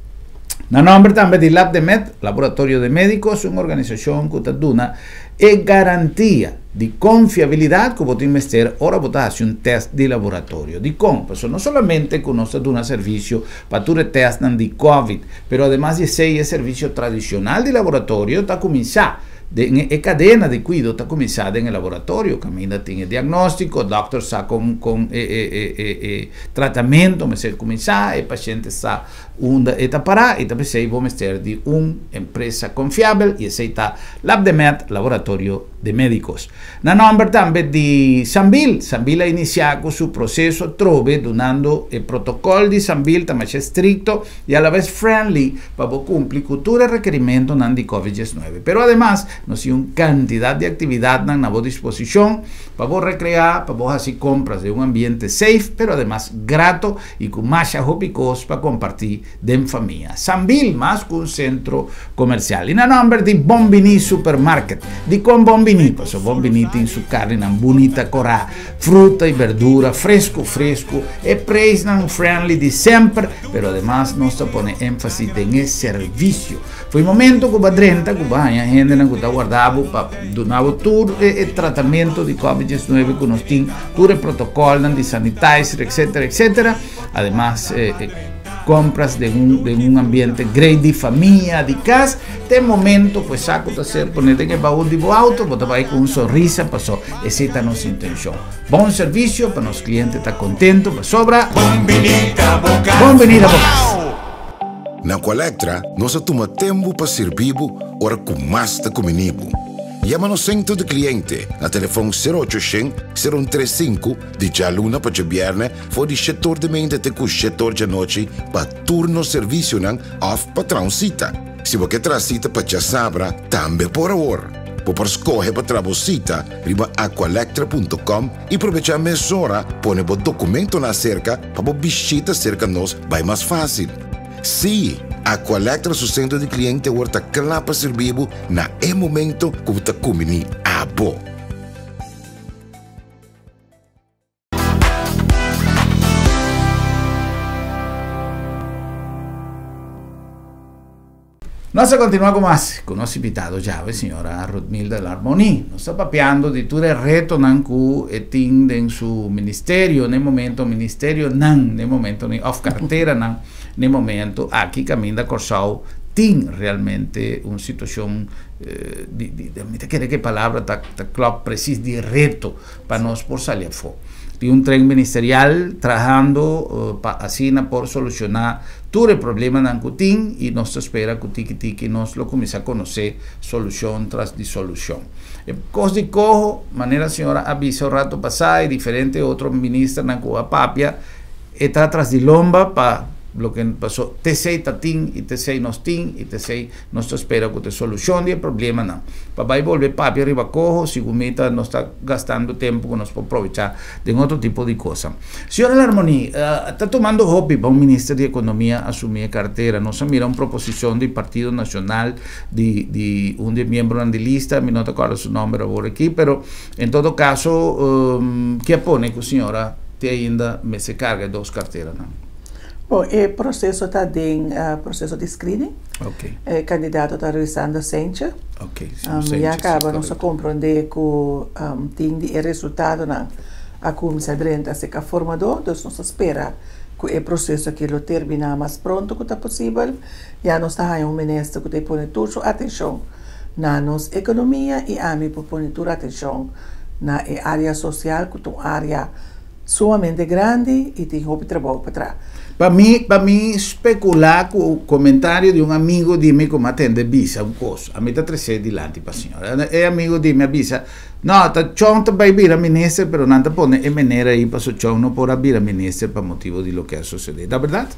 Na nòmber tambe di Labdemed, Laboratorio de Médicos, un organisashon ku ta duna e garantia di konfiabilidat ku bo tin mester ora bo ta hasi un tèst di laboratorio. Dikon? Pasobra no solamente ku nos ta duna servisio pa tur e tèstnan di Covid, pero ademas di esei e servisio tradishonal di laboratorio ta kuminsá den e kadena di kuido ta kuminsá den e laboratorio kaminda tin e diagnóstiko, dòkter sa kon kon e e e e tratamentu mester kuminsá, e pashente sa unda e ta pará i ta p'esei bo mester di un empresa konfiabel i esei ta Labdemed, Laboratorio de Médicos. Na nòmber tambe di Sambil, Sambil a inisiá ku su proseso atrobe dunando e protokòl di Sambil ta masha estrikto i alabes friendly pa bo kumpli ku tur e rekerimentonan di Covid 19. Pero ademas nos tin un kantidat di aktividatnan na bo disposishon pa bo rekreá, pa bo hasi kompras den un ambiente safe pero ademas grato i ku masha hopi kos pa kompartí den famia. Sambil mas ku un sentro komersial. I na nòmber di Bon Biní Supermarket. Dikon Bon Biní? Pasobra Bon Biní tin su karninan bunita korá, fruta i berdura fresku fresku, e preisnan friendly di semper, pero ademas nos ta pone énfasis den e servisio. Fo'i momento ku bo a drenta ku bo a haña hendenan ku ta warda bo pa duna bo tur e tratamentu di Covid 19 ku nos tin, tur e protokòlnan di sanitizer etcetera etcetera. Ademas e compras den un den un ambiente grei di famia, di cas, te momento cu e saco ta ser pone den e baul di bo auto, bo ta bai cu un sonrisa paso esey ta nos intencion. Bon servicio pa nos cliente ta contento pasobra Bon bini ta bo cas. Bon bini ta bo cas. Na Aqualectra nos a tuma tempu pa sirbi bo ora cu mas ta cumini bo. Yama nos centro di cliente na telefon sero ocho shen, sero un tres sinku di djaluna pa djabierne For di shetor di mente te ku shetor djanochi pa tur nos servisionan òf pa traha un sita. Si bo ke traha sita pa djasabra, tambe por awor. Bo por skohe pa traha bo sita riba aqualectra punto com i probechá mesora pone bo dokumentonan aserka pa bo bishita serka nos bai mas fásil. Sí, Aqualectra su sentro di kliente awor ta kla pa sirbi bo na e momento ku bo ta kumbiní abo. Nos a continua cu mas cu nos invitado djawe, señora Ruthmilda Larmonie. Nos ta papiando di tur e retonan cu e tin den su ministerio n'e momento, ministerionan n'e momento ni of carteranan n'e momento aki caminda Corsou tin realmente un situacion di, di, mi ta kere cu e palabra ta ta klop precies, di reto. pa nos por sali afó. Tin un tren ministerial trahando pa asina por solushoná tur e problemanan ku tin i nos ta spera ku tiki tiki nos lo kuminsá konosé solushon tras di solushon. E kos di koho, manera señora a bisa un rato pasá i diferente otro ministernan ku a papia, e ta tras di lomba pa loke paso t'esei ta tin i t'esei nos tin i t'esei Nos ta spera ku ta e solushon di e problemanan. Pa bai bolbe papia riba koho, sigun mi ta nos ta gastando tempu ku nos por probechá den otro tipo di kosa. Señora Larmonie, ta tumando hopi pa un minister di ekonomia asumí e kartera. Nos a mira un proposishon di Partido Nashonal di di un di e miembronan di lista, mi no ta kòrda su nòmber awor aki, pero en todo kaso ke a pone ku señora te ainda mester karga e dos karteranan? Bon, e proseso ta den proseso di screening. Ok. E kandidato ta Ruisandro Sentje. Ok, señor Sentje, Ya sí, kaba nos a korekto. komprondé ku tin di e resultadonan a kuminsá drenta aserka formadó, dus nos ta spera ku e proseso aki lo terminá mas pronto ku ta posibel. Ya nos ta haña un minister ku ta pone tur su atenshon na nos ekonomia i ami por pone tur atenshon na e área sosial ku ta un área Sumamente grandi y tin hopi trabou pa traha. Pa mi, pa mi speculá cu comentario di un amigo di mi cu mi a tende bisa un cos, a mi ta trecé dilanti pa señor. E amigo di mi a bisa, No, ta Chong ta bay bira minister, pero nan ta pone e meneer ayi paso Chong no por a bira minister pa motibo di loke a sucede. Ta berdad?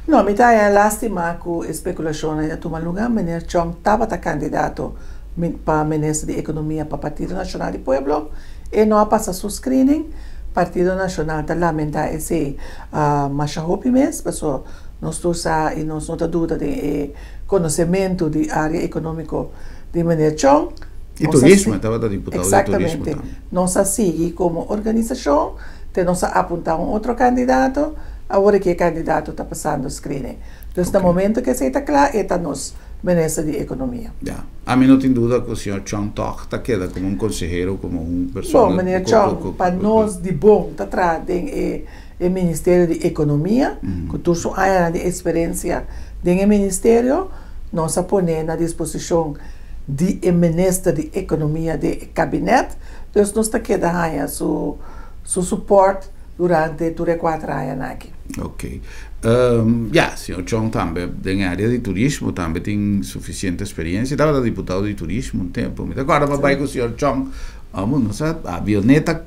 No, mi ta haña lastima cu e speculacionnan a tuma luga. Meneer Chong tabata candidato pa minister di Economia pa Partido Nacional di Pueblo. E no a pasa su screening. Partido Nacional ta lamenta esey masha hopi mes, paso nos tur sa y nos no ta duda den e conocemento di area economico Di meneer Chong. I turismo, e tabata diputado di turismo Eksaktamente. tambe. Nos a sigui komo organisashon te nos a apuntá un otro kandidato, awor aki e kandidato ta pasando screening. Dus na momento ku esei ta kla e ta nos minister di ekonomia. Ya. Ami no tin duda ku señor Chong tòg ta keda komo un konsehero, komo un persona Bon, meneer Chong, pa nos di bon ta traha den e e Ministerio di Ekonomia, ku tur su añanan di eksperensia den e ministerio, nos a pone na disposishon di e Minister di Ekonomia den e kabinèt, dus nos ta keda haña su su supòrt durante tur e kuater añanan aki. Ok. Ya, señor Chong tambe den e área di turismo tambe tin sufisiente eksperensia. E tabata diputado di turismo un tempu. Mi ta kòrda pa bai ku señor Chong. Amo nos a avioneta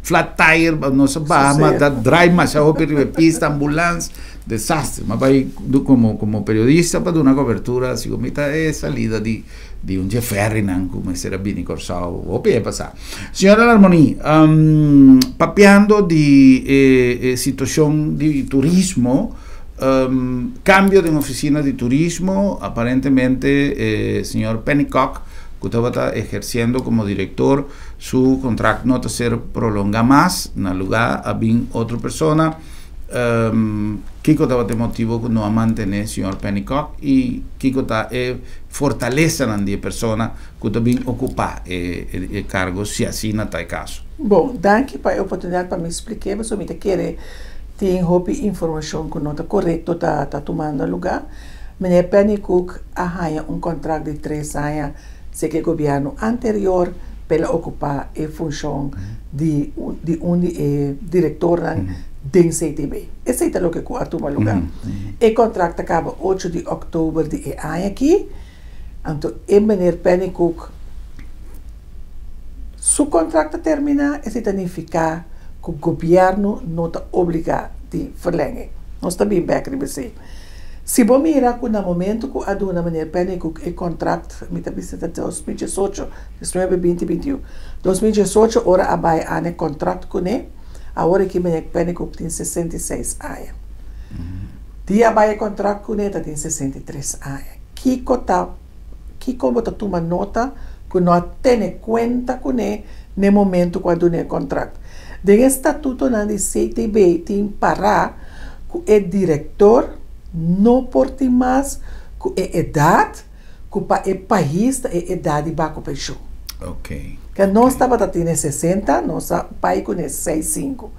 flat tire nos a baha ma ta draai masha hopi riba e pista ambulans desastre ma bai como como periodista pa duna cobertura si mi ta e salida di di un dje ferrynan ku mester a bini Kòrsou hopi e pasa. Señora Larmonie papiando di e e situacion di turismo cambio den oficina di turismo aparentemente e señor Pennycock ku tabata ehersiendo komo direktor, su kontrakt no ta ser prolongá mas, na lugá a bin otro persona. Kiko tabata e motibu ku no a mantené señor Pennycock i kiko ta e fortalesanan di e persona ku ta bin okupá e kargo si asina ta e kaso? Bon, danki pa e oportunidat pa mi splik'é, pasobra mi ta kere tin hopi informashon ku no ta korekto ta tumando lugá. Meneer Pennycook a haña un kontrakt di tres aña seki e gobièrnu anterior p'el a okupá e funshon di di un di e direktornan den CTB. Esei ta loke ku a tuma lugá. E kontrakt ta kaba ocho di òktober di e aña akí. Anto e meneer Pennycook su kontrakt ta terminá, esei ta nifiká ku gobièrnu no ta obligá di ferlèng'e. Nos ta bin bèk riba esei. Si bo mira ku na momento ku a duna meneer Pennycook e kontrakt, mi ta bisa ta 2018, 19, 20, 21, 2018 ora a bai an e kontrakt kuné, awor aki meneer Pennycook tin 66 aña. Dia a bai e kontrakt kuné ta tin 63 aña. Kiko ta, kiko bo ta tuma nota ku no a tene kuenta kuné n'e momento ku a duna e kontrakt? Den e statutonan di CTB tin pará ku e direktor no por tin mas ku e edat ku pa e pais ta e edat di bako penshun. Ke nos tabata tene 60, nos a bai kuné 65.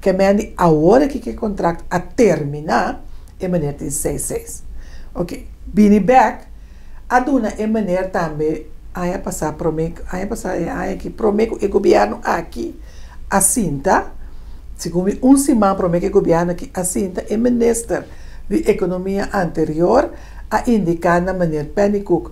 Ke men di awor aki ku e kontrakt a terminá, e meneer tin 66. Oke, bini bèk a duna e meneer tambe aña pasá promé, aña pasá e aña aki promé ku e gobièrnu aki a sinta, segun mi un siman promé ku e gobièrnu aki a sinta, e minister di ekonomia anterior a indiká na meneer Pennycook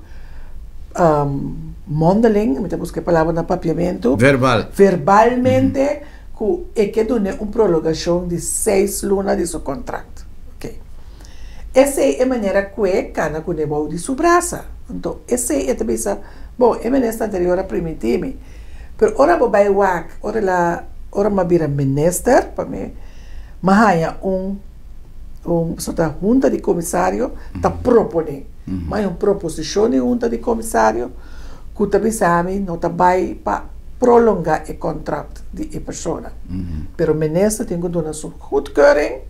mondeling, mi ta buska e palabra na papiamentu, Verbal. verbalmente ku e ke dun'é un prolongashon di seis luna di su kontrakt. Oke. Esei e manera ku e kana kuné bou di su brasa. Anto esei e ta bisa, Bon, e minister anterior a primintí mi. Pero ora bo bai wak, ora el a, ora mi a bira minister, pa mi, mi a haña un, un, so ta hunta di komisario ta proponé. Mi a haña un proposishon di hunta di komisario ku ta bisa mi no ta bai pa prolongá e kontrakt di e persona. Pero minister tin ku duna su goedkeuring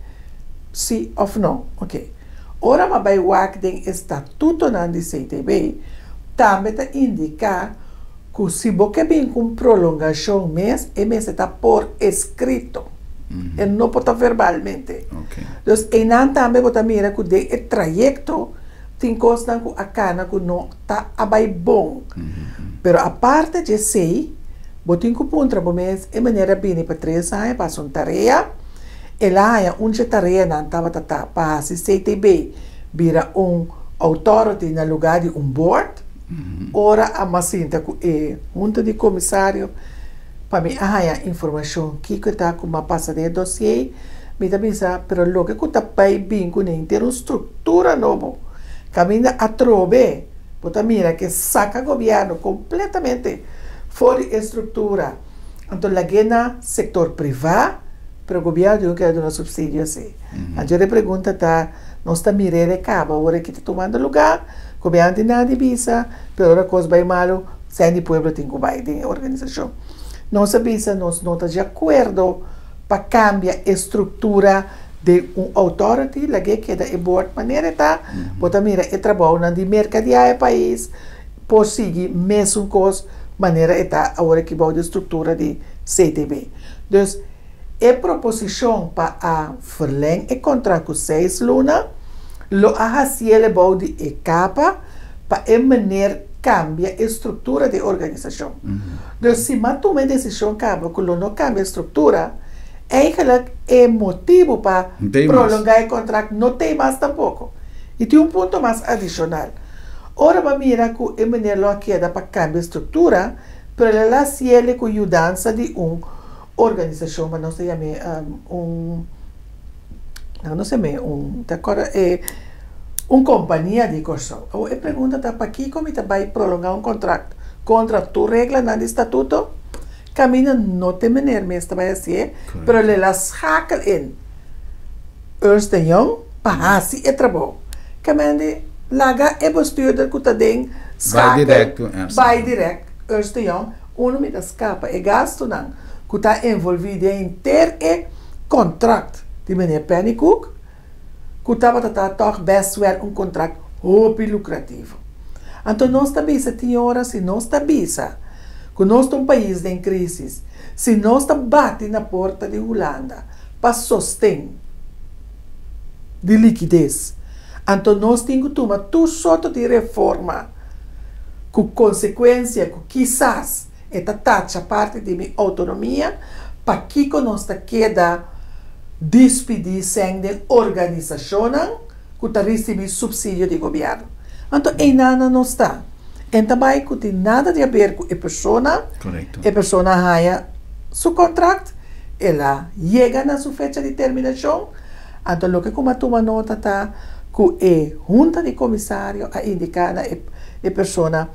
si òf no. Oke. Ora mi a bai wak den e statutonan di CTB, tambe ta indiká ku si bo ke bin ku un prolongashon mes, e mester ta por eskrito. E no por ta verbalmente. Dus einan tambe bo ta mira ku den e trayekto tin kosnan ku a kana ku no ta a bai bon. Pero aparte dje esei, bo tin ku puntra bo mes, e manera bini pa tres aña pa hasi un tarea, El a haña un dje tareanan tabata ta pa hasi CTB bira un authority na lugá di un board. Ora a mas sinta ku e hunta di komisario pa mi a haña informashon kiko ta ku m'a pasa den e dossier, mi ta bisa pero loke ku ta bai bin kuné henter un struktura nobo kaminda atrobe bo ta mira ke saka gobièrnu kompletamente for di e struktura. Anto lag'é na sektor privá, pero gobièrnu tin ku keda duna supsidio si. Anto e pregunta ta, Nos ta mir'é kaba ora ku ta tumando lugá, ku no tin nada di bisa, pero ora kos bai malu, sèn di pueblo tin ku bai den organisashon. Nos a bisa, nos no ta di akuerdo pa kambia e struktura di un authority, lag'é keda e board manera ta, bo ta mira e trabou di merkadeá e pais, por sigui mesun kos manera ta awor ku bou di struktura di CTB. Dus e proposishon pa a verleng e kontrakt ku 6 luna, lo a hasié bou di e kapa pa e meneer kambia e struktura di organisashon. Dus si m'a tuma e desishon kaba ku lo no kambia e struktura, eigenlijk e motibu pa No tin mas. prolongá e kontrakt no tin mas tampoko. I tin un punto mas adishonal. Ora b'a mira ku e meneer lo keda pa kambia e struktura, pero el a hasié ku yudansa di un organisashon, ma nos ta yam'é un no sé me un te akorda un kompania di Kòrsou. E pregunta ta pakiko mi ta bai prolongá un kontrakt kontra tur reglanan di statuto? Kaminda no ta meneer mes ta bai hasié, pero el a schakel in Ernst Young pa hasi e trabou. Kaminda laga e bestuurder ku ta den schakel direct Ernst bai direct Ernst Young, uno mi ta skapa e gastunan ku ta envolví den henter e kontrakt di meneer Pennycook, ku tabata ta toch best wel un kontrakt hopi lukrativo. Anto nos ta bisa tin ora si nos ta bisa ku nos ta un pais den krísis, si nos ta bati na porta di Hulanda pa sosten di likides, anto nos tin ku tuma tur sorto di reforma ku konsekuensia ku kisas e ta tacha parti di mi outonomia, pakiko nos ta keda despedí sèn den organisashonnan ku ta risibí supsidio di gobièrnu? Anto einan nos ta. E n' ta bai ku tin nada di haber ku e persona, e persona haña su kontrakt, el a yega na su fecha di terminashon, anto loke ku m'a tuma nota ta ku e hunta di komisario a indiká na e persona: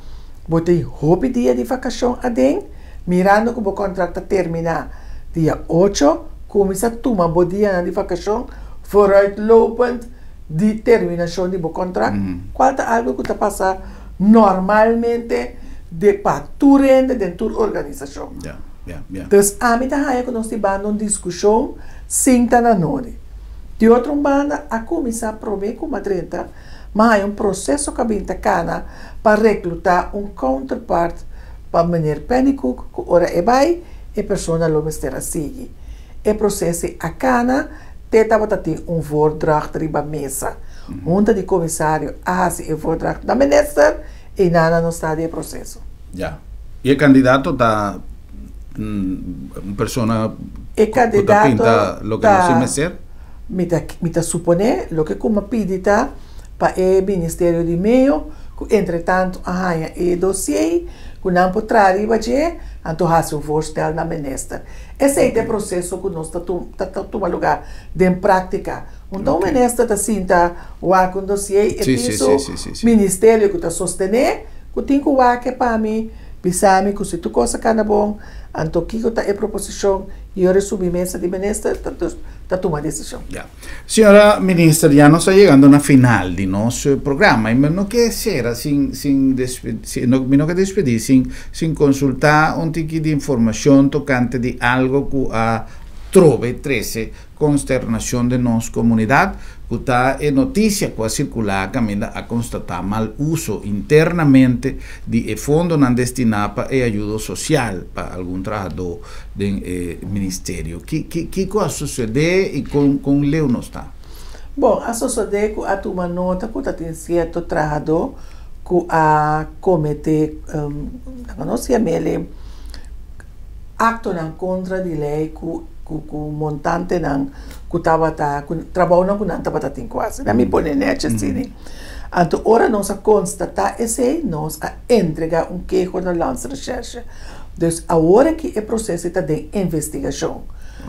bo tin hopi dia di vakashon aden, mirando ku bo kontrakt ta terminá dia 8, kuminsá tuma bo dianan di vakashon vooruitlopend di terminashon di bo kontrakt, kual ta algu ku ta pasa normalmente di pa tur hende den tur organisashon. Dus ami ta haña ku nos ta banda un diskushon sin ta na nodi. Di otro banda, a kuminsá promé ku m'a drenta, m'a un proseso ku a bin ta kana pa reklutá un counterpart pa meneer Pennycook, ku ora e bai, e persona lo mester a sigui. E proseso a kana, te tabata tin un voordracht riba mesa. Hunta di komisario a hasi e voordracht na minister i nada no ta den proseso. Ja. I e kandidato ta un persona E ku ta kandidato pinta loke nos mester? Mi ta suponé, loke ku m'a pidi ta pa e Ministerio di Medio, ku entre tantu a haña e dossier, ku nan por traha riba dje, anto hasi un voorstel na minister. Esei ta e proseso ku nos ta tuma lugá den práktika. Anto minister ta sinta wak un dossier e tin su si, si, si. ministerio ku ta sostené, ku tin ku wak pa mi, bisami ku si tur kos kana bon, anto kiko ta e proposishon i ora subi mesa di minister ta tuma desishon. Ja. Señora minister, ya nos ta yegando na final di nos programa i mi no ke sera sin no, mi no ke despedí sin konsultá un tiki di informashon tokante di algu ku a trobe 13 konsternashon di nos komunidat, ku ta e notisia ku a sirkulá kaminda a konstatá mal uso internamente di e fondonan destiná pa e ayudo sosial pa algun trahadó den ministerio. Kiko a susedé i kon leu nos ta? Bon, a susedé ku a tuma nota ku tin sierto trahadó ku a kometé no sé, aktonan kontra di lei ku montantenan ku tabata ku trabounan ku nan tabata tin ku hasi. Na mi pone netjes asina. Anto ora nos a konstatá esei, nos a entregá un keho na Landsrecherche. Dus awor ku e proseso ta den investigashon.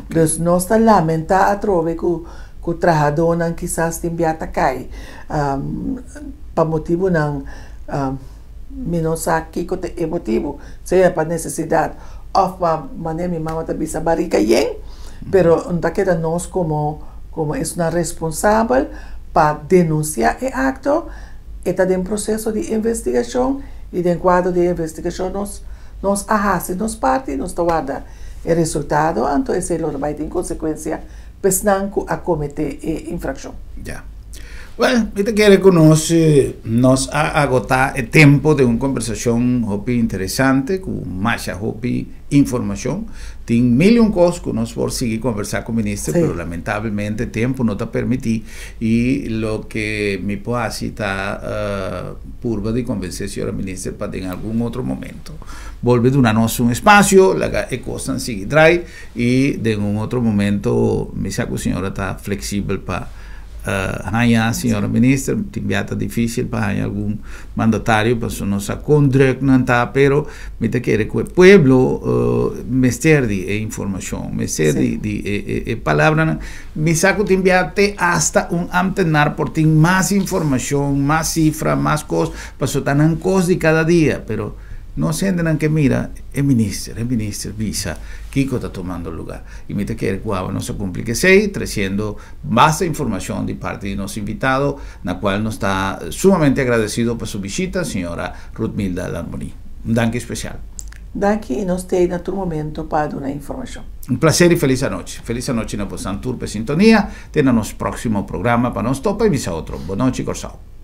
Dus nos ta lamentá atrobe ku trahadónan kisas tin bia ta kai pa motibunan mi no sa kiko ta e motibu, sea pa nesesidat òf pa manera mi mama ta bisa barika yen, pero ta keda nos komo esnan responsabel. Pa denunsiá e akto, e ta den proseso di investigashon i den kuadro di e investigashon nos nos a hasi nos parti i nos ta warda e resultado, anto esei lo ta bai tin konsekuensia pa esnan ku a kometé e infrakshon. Ya. Wèl, mi ta kere ku nos nos a agotá e tempu den un kombersashon hopi interesante ku masha hopi informashon. Tin mil i un kos ku nos por sigui kombersá ku minister, pero lamentablemente tempu no ta permití i loke mi por hasi ta purba di konvensé señora minister pa den algun otro momento bolbe duna nos un espasio, laga e kosnan sigui drai i den un otro momento mi sa ku señora ta fleksibel pa Haña, señora minister, tin bia ta difícil pa haña algun mandatario pasobra no sa kon druk nan ta, pero mi ta kere ku e pueblo mester di e informashon, mester di di e e palabranan. Mi sa ku tin bia te asta un ambtenaar por tin mas informashon, mas sifra, mas kos, pasobra ta nan kos di kada dia, pero nos hendenan ke mira e minister, e minister bisa kiko ta tumando lugar. I mi ta kere ku awe nos a kumpli ku esei, tresiendo Basta informacion di parti di nos invitado, na cual nos ta sumamente agradecido pa su bishita, señora Ruthmilda Larmonie. Un danki especial. Danki y nos t'ey na tur momento pa duna informacion. Un placer y feliz anochi. Feliz anochi na bosan tur p'e sintonia. Te na nos proximo programa pa nos topa y bisa otro. Bonochi Corsou.